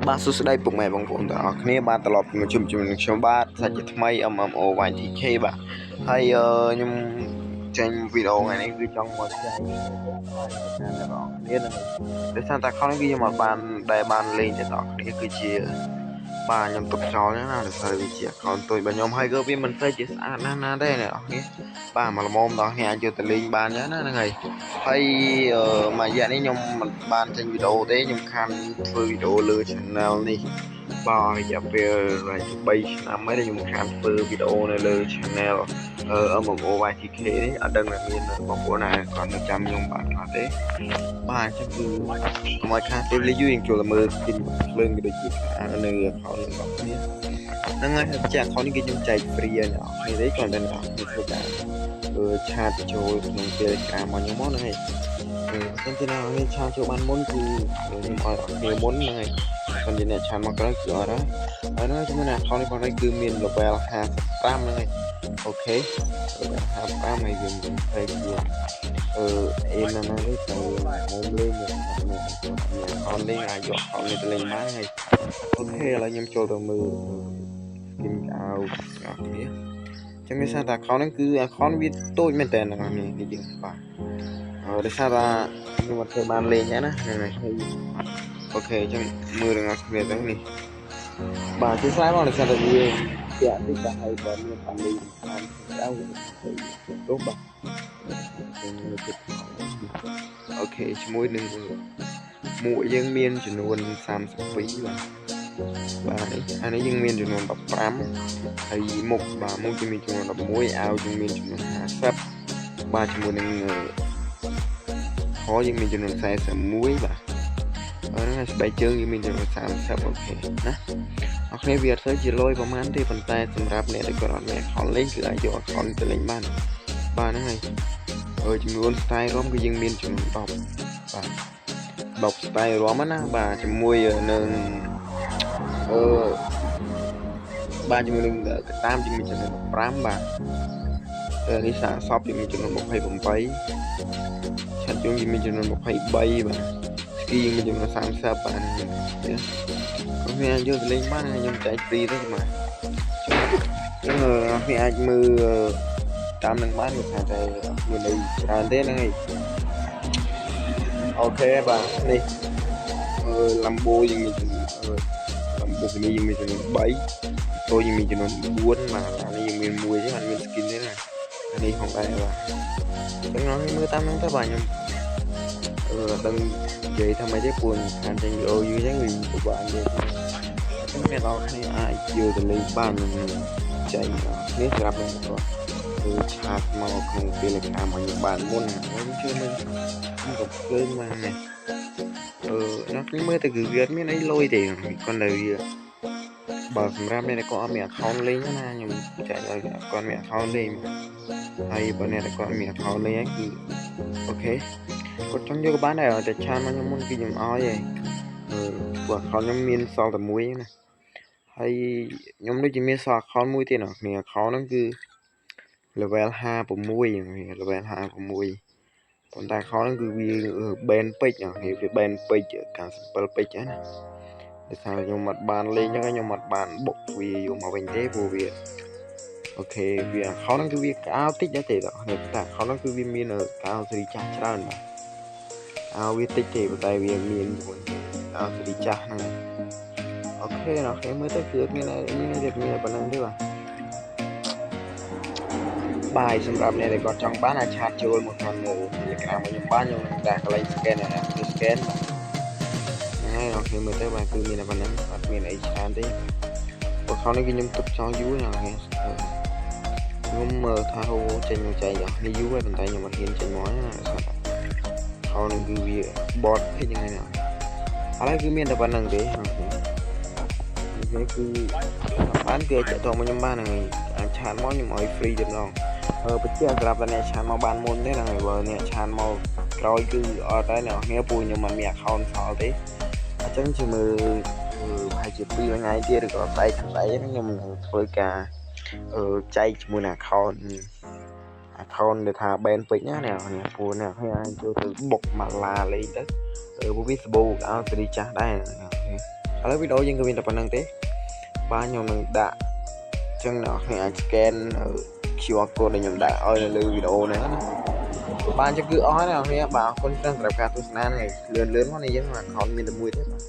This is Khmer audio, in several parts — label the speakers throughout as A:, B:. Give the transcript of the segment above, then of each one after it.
A: បាទសួស្តីពុកម៉ែបងប្អូនទាំងអស់គ្នាបាទត្រឡប់មកជួបជាមួយនឹងខ្ញុំបាទសាច់ជាថ្មី MMO YTK បាទហើយខ្ញុំចេញវីដេអូថ្ងៃនេះគឺចង់មកចែកអ្នកទាំងអស់គ្នានឹងដោយសារតែខំនេះគឺខ្ញុំអត់បានដែលបានលេងទាំងអស់គ្នាគឺជាបាទខ្ញុំទុកចោលណាដោយសារវាជា account តូចរបស់ខ្ញុំហើយក៏វាមិនសូវជាស្អាតណាស់ណាដែរអ្នកនរគ្នាបាទមកល្មមដល់គ្នាអាចយកទៅលេងបានចឹងណាហ្នឹងហើយហើយមួយរយៈនេះខ្ញុំមិនបានចេញវីដេអូទេខ្ញុំខានធ្វើវីដេអូលើ channel នេះបាទរយៈពេល3ឆ្នាំហើយដែលខ្ញុំខានធ្វើវីដេអូនៅលើ channel MMO YTK នេះអត់ដឹងថាមានបងប្អូនណាគាត់នៅចាំខ្ញុំបានខ្លះទេបាទអញ្ចឹងគឺកុំឲ្យខាតពេលវេលាយូរយើងចូលទៅមើល skin ភ្លើងក៏ដូចជាអាវនៅ account របស់គ្នាហ្នឹងហើយហើយជា account នេះគឺខ្ញុំចែក free ឲ្យអ្នកនរគ្នាទេគ្រាន់តែអ្នកនរគ្នាធ្វើការ chat ចូលក្នុង Telegram របស់ខ្ញុំមកហ្នឹងហើយអឺបើសិនជាអ្នកនរគ្នា chat ចូលបានមុនគឺខ្ញុំឲ្យអ្នកគ្នាមុនហ្នឹងហើយបើសិនជាអ្នក chat មកក្រោយគឺអត់ហើយហើយហ្នឹងជាមួយនឹង account នេះផងដែរគឺមាន level 55ហ្នឹងហើយ OK level 55ហើយវាមិនទៅជាអេណាណានេះទៅមុំលេងមាន account លេងអាចយក account នេះទៅលេងបានហើយ OK ឥឡូវខ្ញុំចូលទៅមើល skin អាវអ្នកគ្នាចឹងមានសារតែ account ហ្នឹងគឺ account វាតូចមែនតើអ្នកនេះនេះយើងបាទអឺដោយសារតែខ្ញុំអត់ធ្វើបានលេងណាហ្នឹងហើយ OK ចឹងមើលទាំងអស់គ្នាទៅនេះបាទជាស្រ័យមកដោយសារតែវាពាក់តិចតែហើយបើមានបានលេងបានទៅទៅទោះបាទ OK ជាមួយនឹងមួកយើងមានចំនួន32បាទបាទនេះអានេះយើងមានចំនួន15ហើយមុខបាទមុខយើងមានចំនួន11អាវយើងមានចំនួន50បាទជាមួយនឹងខយើងមានចំនួន41បាទហ្នឹងហើយស្បែកជើងយើងមានចំនួន30 OK ណាអរគ្នាវាអត់សូវជាលយប្រហែលទេប៉ុន្តែសម្រាប់អ្នកដែលគាត់អត់មាន account លេងគឺអាចយក account ទៅលេងបានបាទហ្នឹងហើយអឺចំនួន style រំគឺយើងមានចំនួន10បាទ10 style រំណាបាទជាមួយនឹងអឺបាទជាមួយនឹងកតាមយើងមានចំនួន15បាទនេះសាកសពយើងមានចំនួន28ឆាត់យងយើងមានចំនួន23បាទស្គីយើងមានចំនួន30បាទនេះគាត់មានអាចយកទៅលេងបានខ្ញុំចែក free ទេបាទចឹងអ្នកគ្នាអាចមើលតាមនឹងបានគឺថាតែមានអីច្រើនទេហ្នឹងឯង OK បាទនេះអឺ Lambo យើងមានចំនួន Lamborghini យើងមានចំនួន3តូយើងមានចំនួន4បាទអានេះយើងមានមួយទេអត់មាន skin ទេណាអានេះផងដែរបាទចឹងអ្នកមើលតាមហ្នឹងទៅបាទខ្ញុំអឺអត់ដឹងនិយាយថាម៉េចទេព្រោះខានចេញវីដេអូយូរចឹងវាពិបាកនិយាយចឹងអ្នកនរគ្នាអាចយកទៅលេងបាននឹងចែកគ្នាសម្រាប់អ្នកគាត់គឺ chat មកក្នុង Telegram ឲ្យខ្ញុំបានមុនណាខ្ញុំជួយមើលខ្ញុំក៏ភ្លើងមកនេះអឺអ្នកខ្ញុំមើលទៅគឺវាអត់មានអីលុយទេគាត់នៅវាបើសម្រាប់អ្នកដែលគាត់អត់មាន account លេងណាខ្ញុំចែកឲ្យគាត់មាន account លេងហើយបើអ្នកដែលគាត់មាន account លេងហើយគឺ OK គាត់ចង់យកក៏បានដែរតែ chat មកខ្ញុំមុនគឺខ្ញុំឲ្យឯងអឺព្រោះ account ខ្ញុំមានសល់តែមួយណាហើយខ្ញុំដូចជាមានសល់ account មួយទៀតអ្នកគ្នា account ហ្នឹងគឺ level 56 level 56ប៉ុន្តែ account ហ្នឹងគឺវា ban ពេជ្រអ្នកគ្នាវា ban ពេជ្រ97ពេជ្រណាដោយសារខ្ញុំអត់បានលេងហ្នឹងខ្ញុំអត់បានបុកវាយកមកវិញទេព្រោះវា OK វា account ហ្នឹងគឺវាកៅតិចដែរទេអ្នកគ្នាតែ account ហ្នឹងគឺវាមានកៅសេរីចាស់ច្រើនបាទអើវាតិចទេប៉ុន្តែវាមានជាមួយអើសេរីចាស់ហ្នឹង OK អ្នកគ្នាមើលទៅគឺអត់មានមានទេមានប៉ុណ្្នឹងទេបាទបាយសម្រាប់អ្នកដែលគាត់ចង់បានអាច chat ចូលមកក្នុងនៅ Telegram របស់ខ្ញុំបានខ្ញុំនឹងដាក់កន្លែង scan អ្នកគឺ scan បាទហ្នឹងហើយអ្នកគ្នាមើលទៅបាទគឺមានតែប៉ុណ្្នឹងអត់មានអីច្រើនទេព្រោះខោនេះគឺខ្ញុំទុកចោលយូរណាស់អ្នកខ្ញុំមើលថាហូចេញមកចែកអស់នេះយូរហើយប៉ុន្តែខ្ញុំអត់ហ៊ានចេញមកណាដោយសារតែខោនេះគឺវាបតពេកហ្នឹងហើយឥឡូវគឺមានតែប៉ុណ្្នឹងទេនេះគឺបានគឺអាចតមកខ្ញុំបានហ្នឹងហើយអាច chat មកខ្ញុំឲ្យ free តែម្ដងអឺបញ្ជាក់សម្រាប់តែអ្នក chat មកបានមុនទេហ្នឹងហើយបើអ្នក chat មកក្រោយគឺអត់ដែរអ្នកគ្នាពូខ្ញុំមិនមាន account សល់ទេអញ្ចឹងជាមើលប្រហែលជា2ថ្ងៃទៀតឬក៏ស្អែកខាងស្អែកហ្នឹងខ្ញុំនឹងធ្វើការអឺចែកជាមួយនឹង account ដែលថា ban ពេជ្រណាអ្នកគ្នាព្រោះអ្នកគ្នាអាចចូលទៅបុកម៉ាឡាលេងទៅព្រោះវាសបូកអោសេរីចាស់ដែរអ្នកគ្នា ឥឡូវវីដេអូយើងក៏មានតែប៉ុណ្្នឹងទេបាទខ្ញុំនឹងដាក់ចឹងអ្នកគ្នាអាច scan QR code ដែលខ្ញុំដាក់ឲ្យនៅលើវីដេអូនេះណាបាទចឹងគឺអស់ហើយអ្នកគ្នាបាទអរគុណច្រើនសម្រាប់ការទស្សនានេះលឿនលឿនមកនេះយើង account មានតែមួយទេបាទ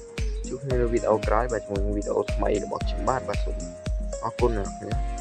A: ជួបគ្នានៅវីដេអូក្រោយបាទជាមួយនឹងវីដេអូថ្មីរបស់ខ្ញុំបាទបាទសូមអរគុណអ្នកគ្នា។